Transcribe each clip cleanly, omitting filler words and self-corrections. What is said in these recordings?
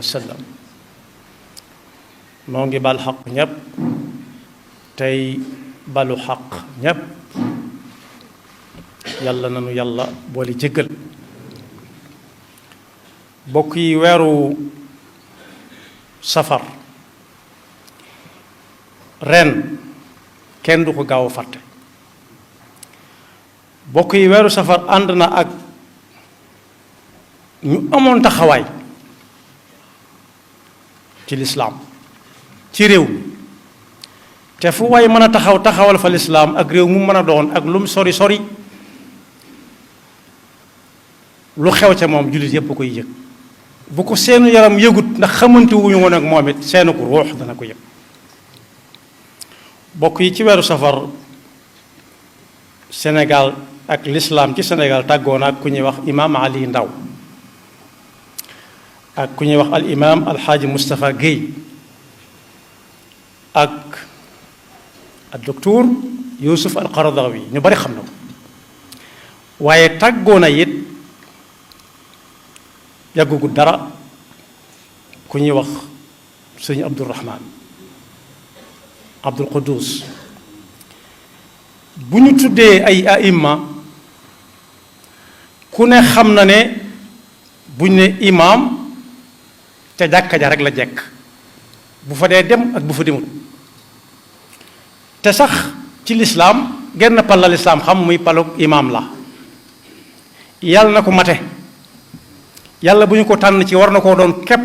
wa sallam. noo ngi bal xaq ñépp tey balu xaq ñépp. yàlla nanu yàlla boole jéggal. bokk yi weeru safar ren kenn du ko gaaw a fàtte. bokk yi weeru safar ànd na ak ñu amoon taxawaay ci lislaam ci réew mi te fu waay mën a taxawal fa lislaam ak réew mu mën a doon ak lum sori sori lu xew ca moom jullit yépp koy yëg. bu ko seenu yaram yëgut ndax xamante wuñu woon ak moom it seenu ko ruux dana ko yëg. bokk yi ci weeru safar Sénégal ak lislaam ci Sénégal tàggoon ak ku ñuy wax imaam Ali Ndaw ak ku ñuy wax al imaam alxaaji Moustapha Guèye ak al docteur Youssouf al Qaradawi ñu bari xam na ko. waaye tàggoon a it yàggugu dara ku ñuy wax sëñ Abdourahman Abdul Quddus. bu ñu tuddee ay aïmma ku ne xam na ne buñ ne imaam te jàkka ja rek la jekk bu fa dee dem ak bu fa demut. te sax ci lislaam genn pal la lislaam xam muy palug imaam la. yàlla na ko mate. yàlla bu ñu ko tànn ci war na koo doon képp.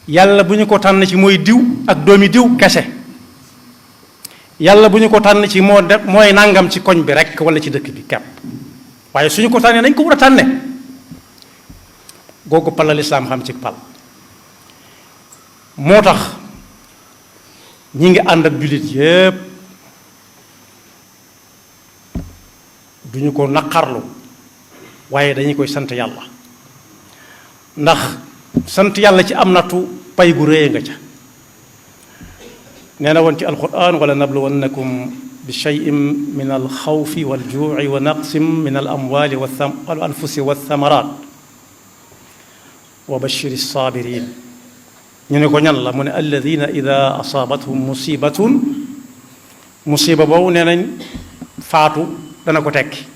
yàlla bu ñu ko tànn ci mooy diw ak doomi diw kese. yàlla bu ñu ko tànn ci mooy nangam ci koñ bi rek wala ci dëkk bi képp. waaye suñu ko tànnee nañ ko war a tànne googu pal la lislaam xam ci pal. moo tax ñi ngi ànd ak jullit yépp duñu ko naqarlu waaye dañu koy sant yàlla. ndax sant yàlla ci am nattu pay gu réye nga ca. nee na woon ci alquran wala nabluwannakum bi cheyin min alxawfi waljuuci wa naqsin min alamwali wal anfusi walthamarat wa bashiri sabirin. ñu ne ko ñan la mu ne alladina ida asaabathum musiba boobu nee nañ faatu dana ko tekki.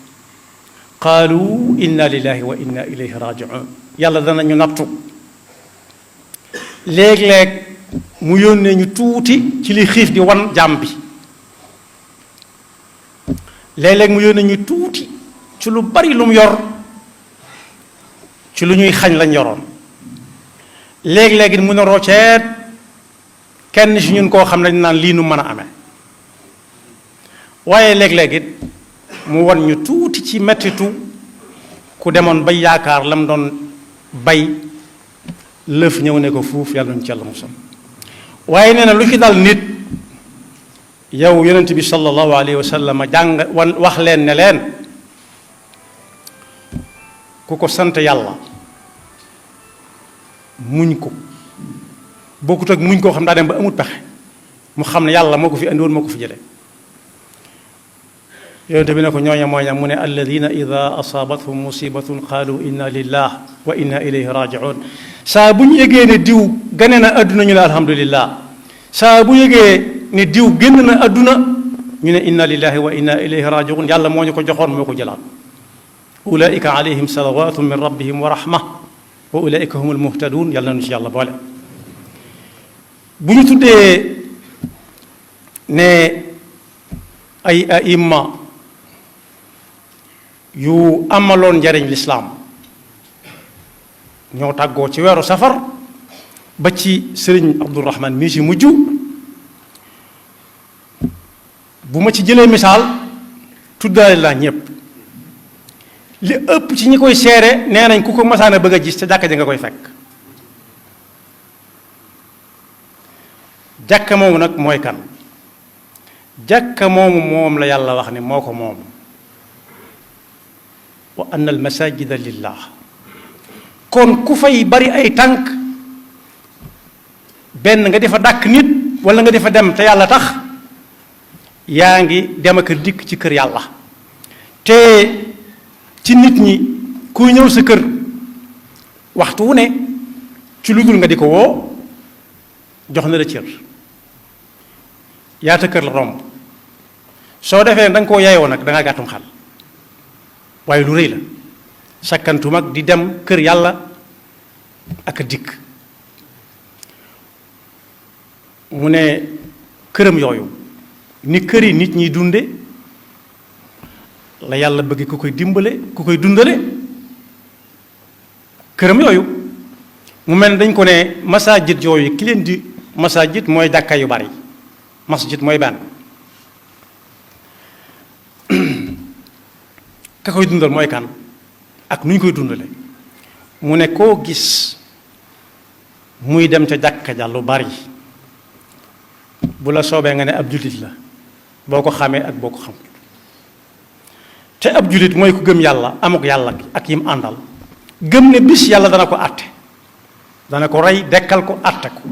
qaalu inna lillahi wa inna ilayhi rajiun. yàlla danañu nattu léeg-léeg mu yónnee ñu tuuti ci li xiif di wan jàmm bi. léeg-léeg mu yónnee ñu tuuti ci lu bari lu mu yor ci lu ñuy xañ lañ yoroon. léeg-léeg it mu ne rocceet kenn ci ñun koo xam ne naan lii nu mën a amee. waaye léeg-léeg it mu wan ñu tuuti ci mettitu ku demoon bay yaakaar lam doon bay lëf ñëw ne ko fuuf yàlla nañu ci yàlla musal. waaye nee na lu ci dal nit yow yonent bi sallallahu alayhi wa sallam wax leen ne leen ku ko sant yàlla muñ ko bokkut ak muñ koo xam daa dem ba amut pexe mu xam ne yàlla moo ko fi andi woon moo ko fi jële. yonent bi ne ko ñooña mooy ñam mu ne alladina ida asaabathum musibatun qaalu inna lillah wa inna ilayhi rajiun. saa bu ñu yëgee ne diw gane na adduna ñu ne alhamdulillah. saa bu yëgee ne diw génn na adduna ñu ne inna lillahi wa inna ilayhi rajiun. yàlla moo ñu ko joxoon moo ko jëlaat. ulaika alayhim salawatun min rabbihim wa rahma wa ulaika humul muhtadun. yàlla nañu ci yàlla boole. bu ñu tuddee ne ay aïmma yu amaloon njariñ lislaam ñoo tàggoo ci weeru safar ba ci sëriñ Abdourahman mii ci mujj. bu ma ci jëlee misaal tuddaale laa ñépp li ëpp ci ñi koy seere nee nañ ku ko masaana bëgg a gis ca jàkka ja nga koy fekk. jàkka moomu nag mooy kan. jàkka moomu moom la yàlla wax ne moo ko moom. wa anna al masajida lillah. kon ku fay bari ay tànk benn nga defa dàkk nit wala nga defa dem te yàlla tax yaa ngi dem ak dikk ci kër yàlla. te ci nit ñi kuy ñëw sa kër waxtu wu ne ci lu dul nga di ko woo jox na la cër yaata kër la romb soo defee da nga koo yaayoo nag da nga gàttum xal waaye lu rëy la sakkantu mag di dem kër yàlla ak a dikk mu ne këram yooyu ni kër yi nit ñiy dunde la yàlla bëgg ku koy dimbale ku koy dundale këram yooyu mu mel dañ ko ne masajid yooyu ki leen di masajid mooy jàkka yu bari masjid mooy benn ka koy dundal mooy kan ak nu ñu koy dundale mu ne koo gis muy dem ca jàkka ja lu bari bu la soobee nga ne ab jullit la boo ko xamee ak boo ko xamul te ab jullit mooy ku gëm yàlla amuk yàlla ak yim àndal gëm ne bis yàlla dana ko àtte dana ko rey dekkal ko àtte ko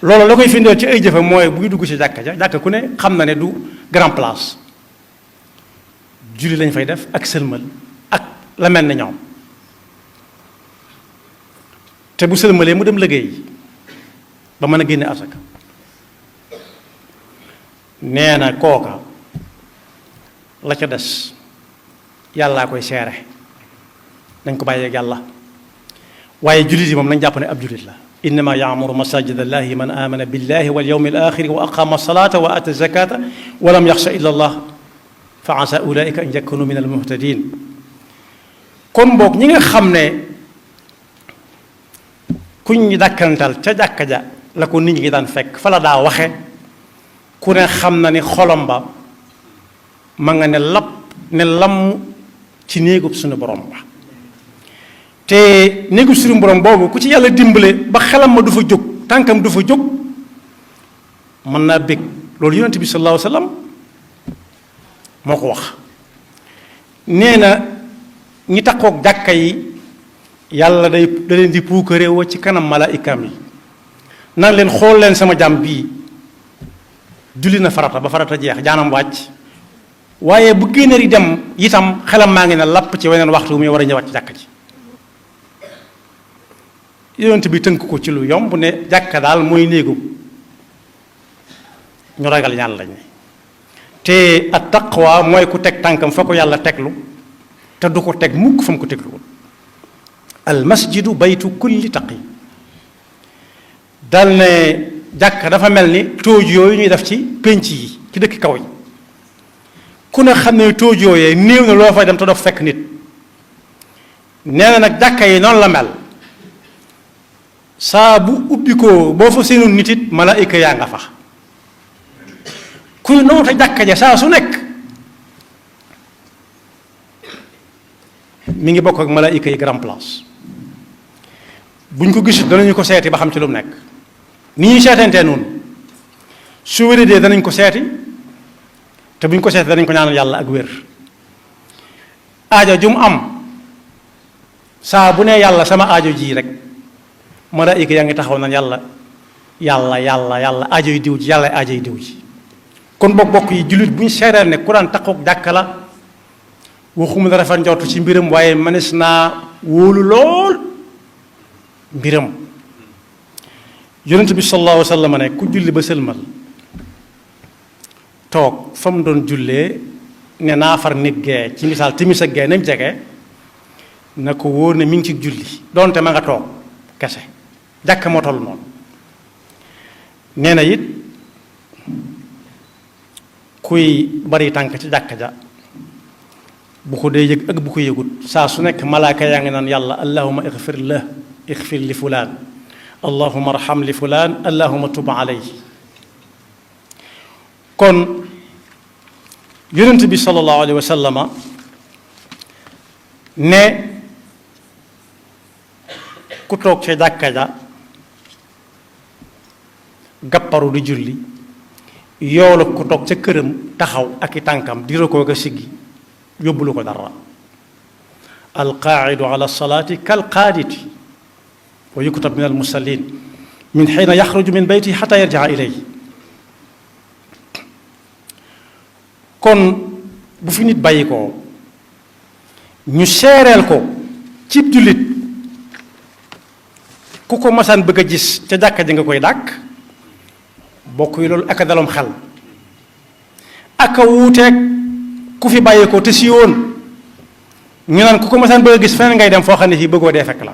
loolu la koy firndeel ci ay jëfe mooy buy dugg ci jàkka ja jàkka ku ne xam na ne du grand place julli lañ fay def ak sëlmal ak la mel ne ñoom te bu sëlmalee mu dem liggéey ba mën a génne asaka nee na kooka la ca des yàllaa koy seere nañ ko bàyyeeg yàlla waaye jullit yi moom nañ jàpp ne ab jullit la innama yaamuru masajid allahi man amana billahi wal yawmi al axiri wa aqama salata wa ata zakata wa lam yaxsha illa allah fa asa ulaika an yakunu min al muhtadin kon boog ñi nga xam ne kuñ ñi dàkkantal ca jàkka ja la ko nit ñi daan fekk fa la daa waxe ku ne xam na ni xolom ba ma nga ne lapp ne lamm ci néegub suñu borom ba te néegub suñu borom boobu ku ci yàlla dimbale ba xelam ma du fa jóg tànkam du fa jóg mën naa bég loolu yonent bi sallallahu alayhi wa sallam moo ko wax nee na ñi takkook jàkka yi yàlla da leen di puukare woo ci kanam malaayikaam yi nan leen xool leen sama jàmm bii julli na farata ba farata jeex jaanam wàcc waaye bu génneer yi dem itam xelam maa ngi ne lapp ci weneen waxtu muy war a ñëwaat ci jàkka ji yonent bi tënk ko ci lu yomb ne jàkka daal mooy néegu ñu ragal yàlla lañ ne te at taqwa mooy ku teg tànkam fa ko yàlla teglu te du ko teg mukk fa mu ko tegluwul al masjidu baytu kulli taqi dal ne jàkka dafa mel ni tóoj yooyu ñuy def ci pénc yi ci dëkk kaw yi ku ne xam ne tóoj yooyee néew na loo fay dem te doo fekk nit nee na nag jàkka yi noonu la mel saa bu ubbi ko boo fa seenu nit it malaayika yaa nga fa kuy noonu te jàkka ja saa su nekk mi ngi bokk ak malaayika yi grand place buñ ko gisut danañu ko seeti ba xam ci lu mu nekk ni ñuy seetantee noonu su wéradee danañ ko seeti te buñ ko seeti danañ ko ñaanal yàlla ak wér aajo ju mu am saa bu nee yàlla sama aajo ji rek malaayika yaa ngi taxaw na yàlla aajo yi diw ji yàlla aajo yi diw ji kon bokk yi jullit bu ñu seereel ne ku daan taxaw jàkka la waxuma la rafet njortu ci mbiram waaye mënees naa wóolu lool mbiram yonent bi sallallahu alayhi wa sallam ne ku julli ba sëlmal toog fa mu doon jullee ne naa far nit gee ci misaal timis ak gee nañ jege na ko wóor ne mi ngi ci julli doonte ma nga toog kese jàkk moo toll noonu nee na it kuy bari tànk ci jàkk ja bu ko dee yëg ak bu ko yëgut saa su nekk malaaka yaa ngi naan yàlla allahuma ixfir la ixfir li fulaan allahuma arham li fulaan allahuma tub alayhi kon yonent bi sallallahu alayhi wa sallama ne ku toog ca jàkka ja gàpparu di julli yoolu ku toog ca këram taxaw ak i tànkam di rukoo ga siggi yóbbulu ko dara alqaacidu ala salaati kalqaaditi wa yuktab min almusallin min xiina yaxruju min beyti xata yarjaa ilay kon bu fi nit bàyyi ko ñu seereel ko cib jullit ku ko masaan bëgg a gis ca jàkka ji nga koy dàkk bokk yi loolu ak a dalom xel ak a wuuteeg ku fi bàyyeekoo te si woon ñu naan ku ko masaan bëgg a gis feneen ngay dem foo xam ne fii bëggoo dee fekk la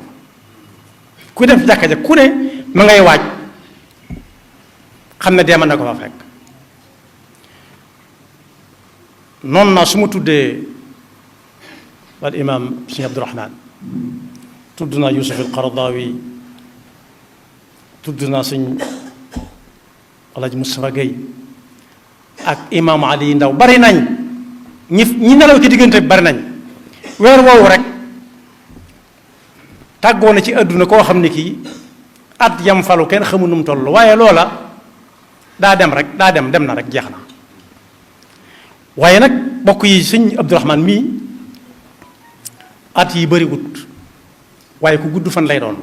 ku dem ci jàkka ja ku ne ma ngay waaj xam ne dee mën na ko fa fekk noonu naa su ma tuddee al imam sëñ Abdourahman tudd naa Yusuf al Qaradawi tudd naa sëñ Alaaji Moustapha Gueye ak imam Ali Ndaw bari nañ ñi nelaw ci diggante bi bari nañ weer woowu rek tàggoo na ci àdduna koo xam ne kii at yam falu kenn xamul nu mu toll waaye loola daa dem na rek jeex na waaye nag bokk yi sëñ Abdourahman mii at yi bëriwut waaye ku gudd fan lay doon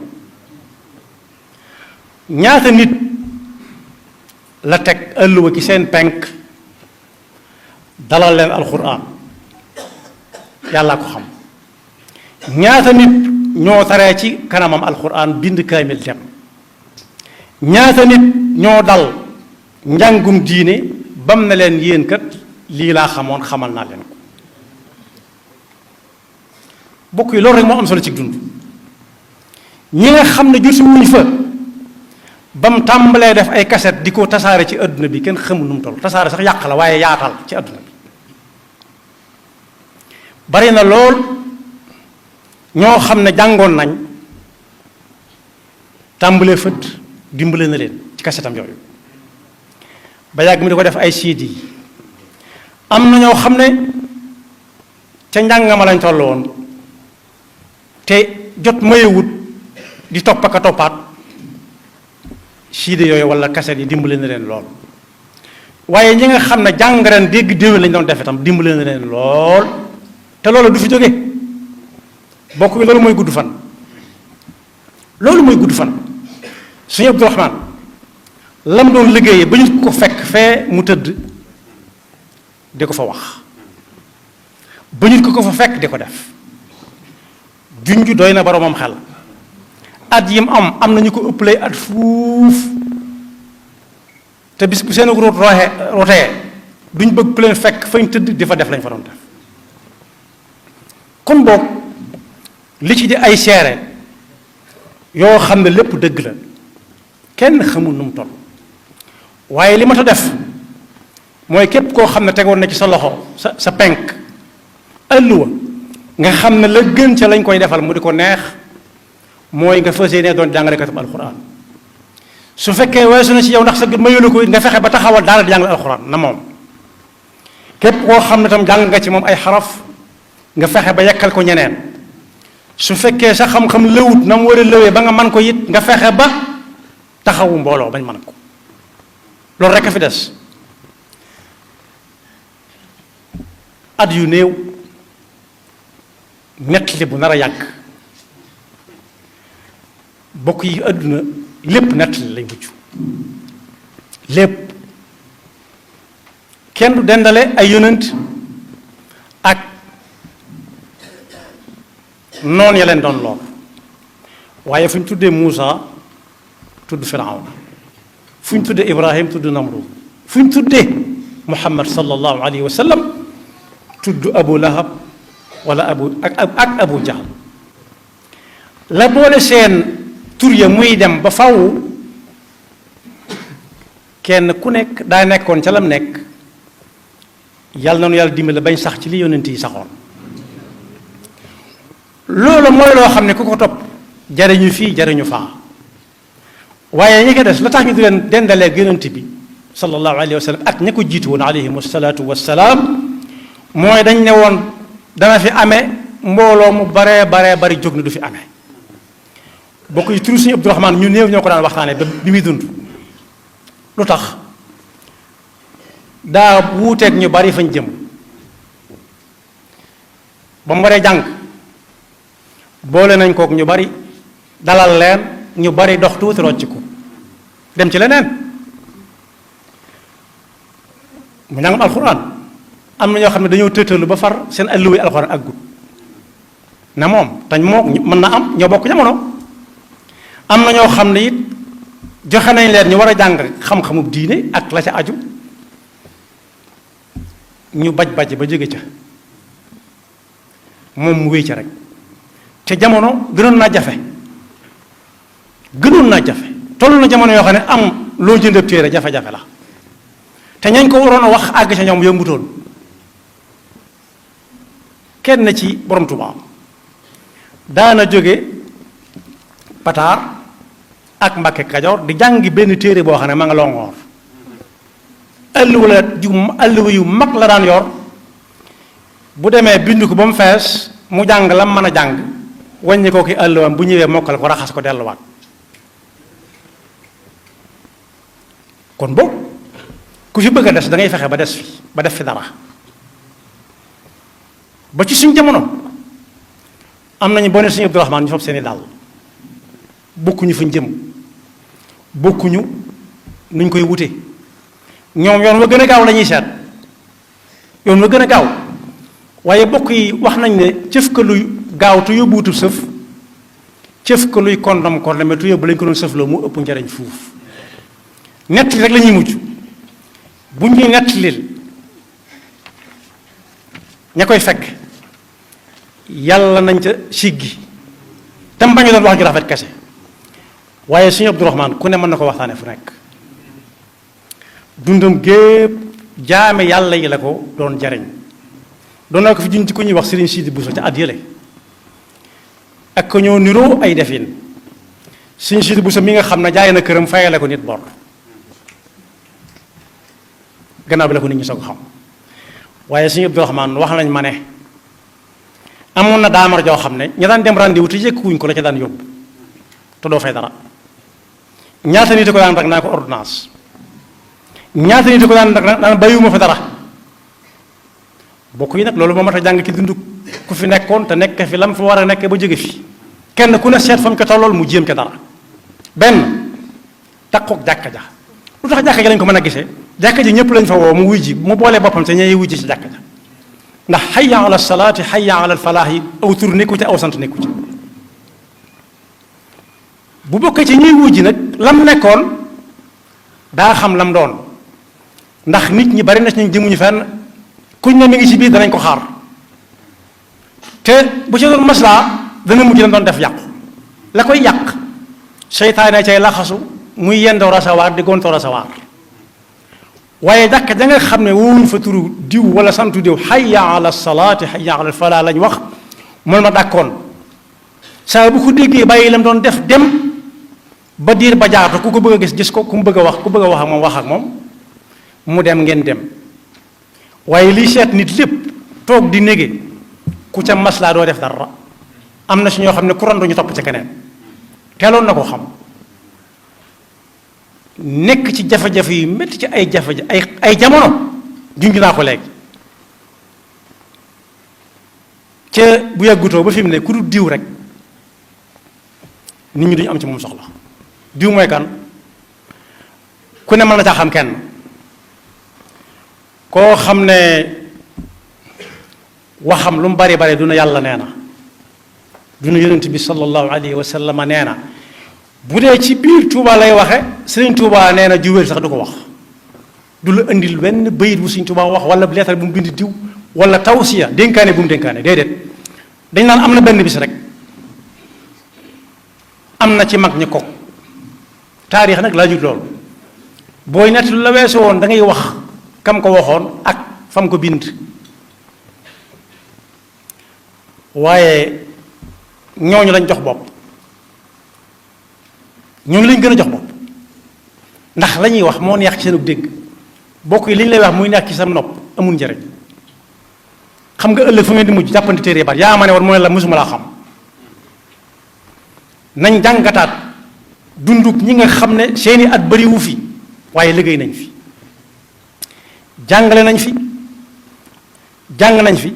ñaata nit la teg ëlluwa ki seen penk dalal leen alxuraan yàlla ko xam ñaata nit ñoo taree ci kanamam alxuraan bind kaamil dem ñaata nit ñoo dal njàngum diine bam na leen yéen kat lii laa xamoon xamal naa leen ko bokk yi loolu rek moo am solo ci dund ñi nga xam ne jotu wuñ fa ba mu tàmbalee def ay kaset di ko tasaare ci adduna bi kenn xamul nu mu toll tasaare sax yàq la waaye yaatal ci adduna bi bari na lool ñoo xam ne jàngoon nañ tàmbalee fët dimbale na leen ci kasetam yooyu ba yàgg mi di ko def ay CD am na ñoo xam ne ca njàngama lañ toll woon te jot mayewut di topp ak a toppaat CD yooyu wala kaset yi dimbale na leen lool waaye ñi nga xam ne jàng ren dégg déwén lañ doon def itam dimbale na leen lool te loolu du fi jóge bokk bi loolu mooy gudd fan loolu mooy gudd fan suñu Abdourahman lam doon liggéeyee ba ñu ko fekk fee mu tëdd di ko fa wax ba ñu ko fa fekk di ko def junj doy na boromam xel at yim am na ñu ko ëppalee at fuuf te bis bu seen root rotee duñ bëgg ku leen fekk fañ tëdd di fa def lañ fa doon def kon boog li ci di ay seere yoo xam ne lépp dëgg la kenn xamul nu mu toll waaye li ma ta def mooy képp koo xam ne tegoon na ci sa loxo sa penk ëlluwa nga xam ne la gën ca lañ koy defal mu di ko neex mooy nga fas yéene doon jàngalekatub alxuraan su fekkee weesu na ci yow ndax sa gën mayu la ko nga fexe ba taxawal daara di jàngale alxuraan na moom képp koo xam ne tam jàng nga ci moom ay xaraf nga fexe ba yekkal ko ñeneen su fekkee sa xam-xam lëwut na mu war a lëwee ba nga man ko it nga fexe ba taxawu mbooloo bañ mën ko loolu rek a fi des at yu néew nettali bu nar a yàgg bokk yi àdduna lépp nettali lay mujj lépp kenn du dendale ay yonent ak noon ya leen doon lool waaye fu ñu tuddee Muusa tudd Firawna fu ñu tuddee Ibrahim tudd Namrud fu ñu tuddee Muhammad sallallahu alayhi wa sallam tudd Abu Lahab wala ak Abu Jahl la boole seen tur ya muy dem ba faw kenn ku nekk daa nekkoon ca lam nekk yàlla na nu yàlla dimbale bañ sax ci li yonent yi saxoon loolu mooy loo xam ne ku ko topp jariñu fii jariñu faa waaye ñi ko des la tax ñu di leen dendalee yonent bi sallallahu alayhi wa sallam ak ña ko jiitu woon alayhim wasalaatu wasalaam mooy dañ ne woon dana fi amee mbooloo mu baree bari jóg na du fi amee bokk yi turu suñu Abdourahman ñu néew ñoo ko daan waxtaanee ba bi muy dund lu tax daa wuuteeg ñu bari fañ jëm ba mu waree jàng boole nañ kook ñu bari dalal leen ñu bari dox tuuti rocciku dem ci leneen mu njàngam alxuraan am na ñoo xam ne dañoo tëtalu ba far seen alluwee alxuraan ak gut na moom tañ moo mën na am ñoo bokk jamono am na ñoo xam ne it joxe nañ leen ñu war a jàng xam-xamu diine ak la ca aju ñu baj ba jóge ca moom mu wéy ca rek te jamono gënoon naa jafe toll na jamono yoo xam ne am loo jënd téere jafe-jafe la te ñañ ko waroon a wax àgg ca ñoom yombutoon kenn ci borom Tuubaa daana jóge Pataar ak Mbàkke Kajoor di jàngi benn téere boo xam ne ma nga Longoor àlluwa yu mag la daan yor bu demee bind ko ba mu fees mu jàng lam mën a jàng wàññi ko ki àlluwam bu ñëwee mokkal ko raxas ko delluwaat kon boobu ku fi bëgg a des da ngay fexe ba des fi ba def fi dara ba ci suñ jamono am nañu boo ne suñu Abdourahmane ñu fab seeni dàll bokkuñu fuñ jëm bokkuñu nuñ koy wute ñoom yoon wa gën a gaaw la ñuy seet yoon wa gën a gaaw waaye bokk yi wax nañ ne cëf ka luy gaaw te yóbbuwutu sëf cëf ka luy kondam te yóbbu lañ ko doon sëf loo mu ëpp njariñ fuuf nett li rek la ñuy mujj bu ñuy nett lil ña koy fekk yàlla nañ ca siggi tam bañu doon wax ju rafet kese waaye suñu Abdourahmane ku ne mën na ko waxtaane fu nekk dundam gépp jaame yàlla yi la ko doon jariñ doon naa ko fi juñ ci ku ñuy wax Serigne Sidi Bousso ca at yële ak ko ñoo niroo ay defin Serigne Sidi Bousso mi nga xam ne jaay na këram fayale ko nit bor gannaaw bi la ko nit ñi soog xam waaye suñu Abdourahmane wax nañ ma ne amoon na daamar joo xam ne ña daan dem rendez-vous te yëkkuwuñ ko la ca daan yóbbu te doo fay dara ñaata nit ko daan rek naa ko ordonnance ñaata nit ko daan rek naan bàyyiwuma fa dara bokk yi nag loolu moo mat a jàng ki dund ku fi nekkoon te nekk fi lam fa war a nekk ba jóge fi kenn ku ne seet fa mu ko tollool mu jéem ca dara benn takkook jàkka ja lu tax jàkka ja lañ ko mën a gisee jàkka ji ñëpp lañ fa woo mu wuy ji mu boole boppam te ñay wuy ji ci jàkka ja ndax hayya ala salaati hayya ala falaax yi aw tur nekku ci aw sant nekku ci bu bokkee ci ñuy wuy ji nag lam nekkoon daa xam lam doon ndax nit ñi bari na ci ñu jëmuñu fenn kuñ ne mi ngi ci biir danañ ko xaar te bu ci doon maslaa dana mujj dañ doon def yàqu la koy yàq seytaane cay laxasu muy yendoo rasawaar di gontoo rasawaar waaye jàkka ja nga xam ne woowuñ fa turu diw wala santu diw hayya ala salaati hayya ala falaa lañ wax moom ma dàkkoon saa bu ko déggee bàyyi lam doon def dem ba diir ba jaatu ku ko bëgg a gis ko ku mu bëgg a wax ku bëgg a wax ak moom mu dem ngeen dem waaye liy seet nit lépp toog di nége ku ca maslaa doo def dara am na si ñoo xam ne ku randu ñu topp ca keneen teeloon na ko xam nekk ci jafe-jafe yu métti ci ay ay jamono junj naa ko léegi ca bu yàggutoo ba fi mu ne ku dul diw rek nit ñi duñu am ci moom soxla diw mooy kan ku ne mën na caa xam kenn koo xam ne waxam lu mu bari bari duna yàlla nee na duna yonent bi sallallahu alayhi wa sallam nee na bu dee ci biir Touba lay waxe Sëriñ Touba nee na juwéer sax du ko wax du la indil benn bayit bu Sëriñ Touba wax wala leetar bu mu bind diw wala tawsiya dénkaane bu mu dénkaane déedéet dañ naan am na benn bis rek am na ci mag ñi ko taarix nag laa jut loolu booy nett lu la weesu woon da ngay wax kam ko waxoon ak fam ko bind waaye ñooñu lañ jox bopp ñooñu lañ gën a jox bopp ndax la ñuy wax moo neex ci seen dégg bokk yi li ñu lay wax muy neex ci sa nopp amul njëriñ xam nga ëllëg fu ngeen di mujj jàppante téere baat yaa ma ne war mu ne la mosuma laa xam nañ jàngataat dunduk ñi nga xam ne seeni at bariwu fi waaye liggéey nañ fi jàngale nañ fi jàng nañ fi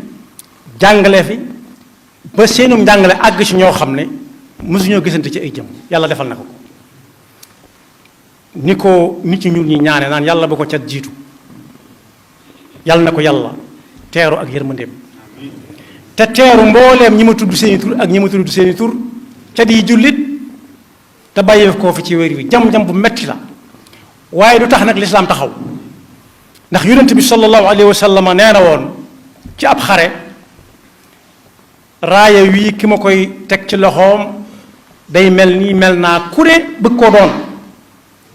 jàngale fi ba seenum njàngale àgg ci ñoo xam ne mësuñoo gisante ci ay jëm yàlla defal na ko ni ko nit ci ñuul ñi ñaane naan yàlla ba ko cat jiitu yàlla na ko yàlla teeru ak yërmandeem te teeru mbooleem ñi ma tudd seeni tur ak ñi ma tudd seeni tur cat yi jullit te bàyyee koo fi ci wér wi jam-jam bu metti la waaye du tax nag lislaam taxaw ndax yonent bi sallallahu alayhi wa sallam nee na woon ci ab xare raaya wii ki ma koy teg ci loxoom day mel nii mel naa ku ne bëgg koo doon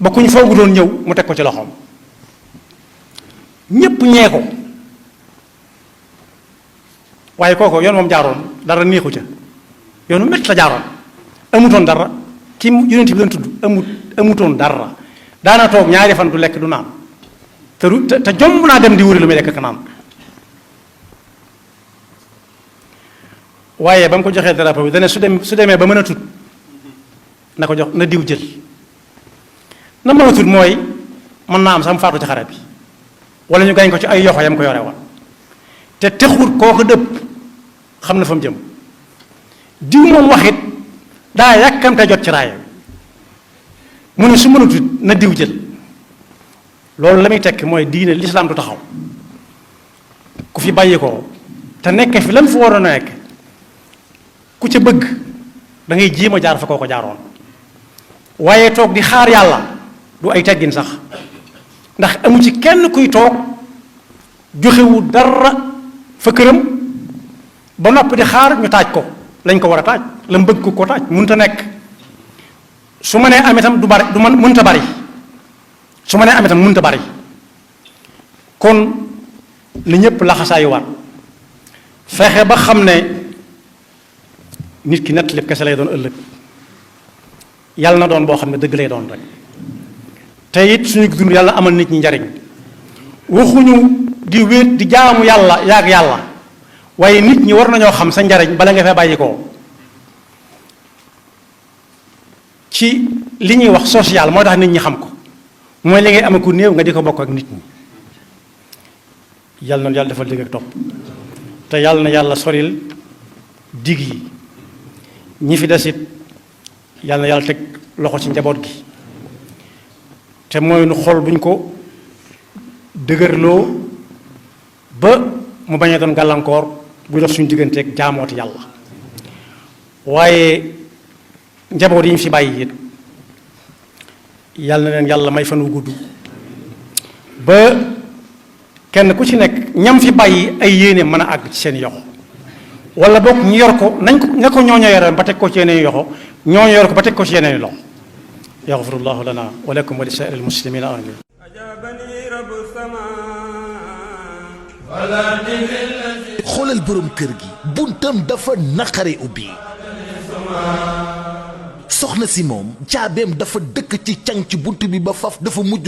ba ku ñu foogu doon ñëw mu teg ko ci loxoom ñépp ñee ko waaye kooko yoon moom jaaroon dara neexu ca yoonu métti la jaaroon amutoon dara ki yonent bi doon tudd amutoon dara daana toog ñaari fan du lekk du naan te jomb naa dem di wuri lu muy lekk ka naan waaye ba mu ko joxee drapeau bi dane su demee ba mën a tut na ko jox na diw jël na mën a tut mooy mën naa am sax mu faatu ci xare bi wala ñu gañ ko ci ay yoxo yam ko yore woon te texut koo ko dëpp xam na fa mu jëm diw moom waxit daa yàkkamte jot ci raaya mu ne su mën a tut na diw jël loolu la muy tekki mooy diine lislaam du taxaw ku fi bàyyi ko te nekk fi lan fa waroon a nekk ku ca bëgg da ngay jéem a jaar fa koo ko jaaroon waaye toog di xaar yàlla du ay teggin sax ndax amu ci kenn kuy toog joxewu dara fa këram ba noppi di xaar ñu taaj ko lañ ko war a taaj la mu bëgg ko taaj mënta nekk su ma nee am itam du bari du man mënta bari su ma nee am itam mënta bari kon li ñëpp laxasaayu war fexe ba xam ne nit ki nett lépp kese lay doon ëllëg yàlla na doon boo xam ne dëgg lay doon rek te it suñu dund yàlla amal nit ñi njariñ waxuñu di wéet di jaamu yàlla yaag yàlla waaye nit ñi war nañoo xam sa njariñ bala nga fee bàyyi ko ci li ñuy wax social moo tax nit ñi xam ko mooy li ngay amee ku néew nga di ko bokk ak nit ñi yàlla na yàlla defal dégg ak topp te yàlla na yàlla soril dig yi ñi fi desit yàlla na yàlla teg loxo ci njaboot gi te mooy nu xol buñ ko dëgërloo ba mu bañ a doon gàllankoor bu dox suñu digganteeg jaamooti yàlla waaye njaboot yi ñu fi bàyyi it yàlla na leen yàlla may fan wu gudd ba kenn ku ci nekk ñam fi bàyyi ay yéene mën a àgg ci seen yoxo wala boog ñu yor ko nañ ko ña ko ñooño yoroon ba teg ko ci yeneen yoxo ñooño yor ko ba teg ko ci yeneen loxo yaxfirullahu lana wa lakum wa li saa'iril muslimina amin xoolal borom kër gi buntam dafa naqare ubbi soxna si moom caabeem dafa dëkk ci cang ci bunt bi ba faf dafa mujj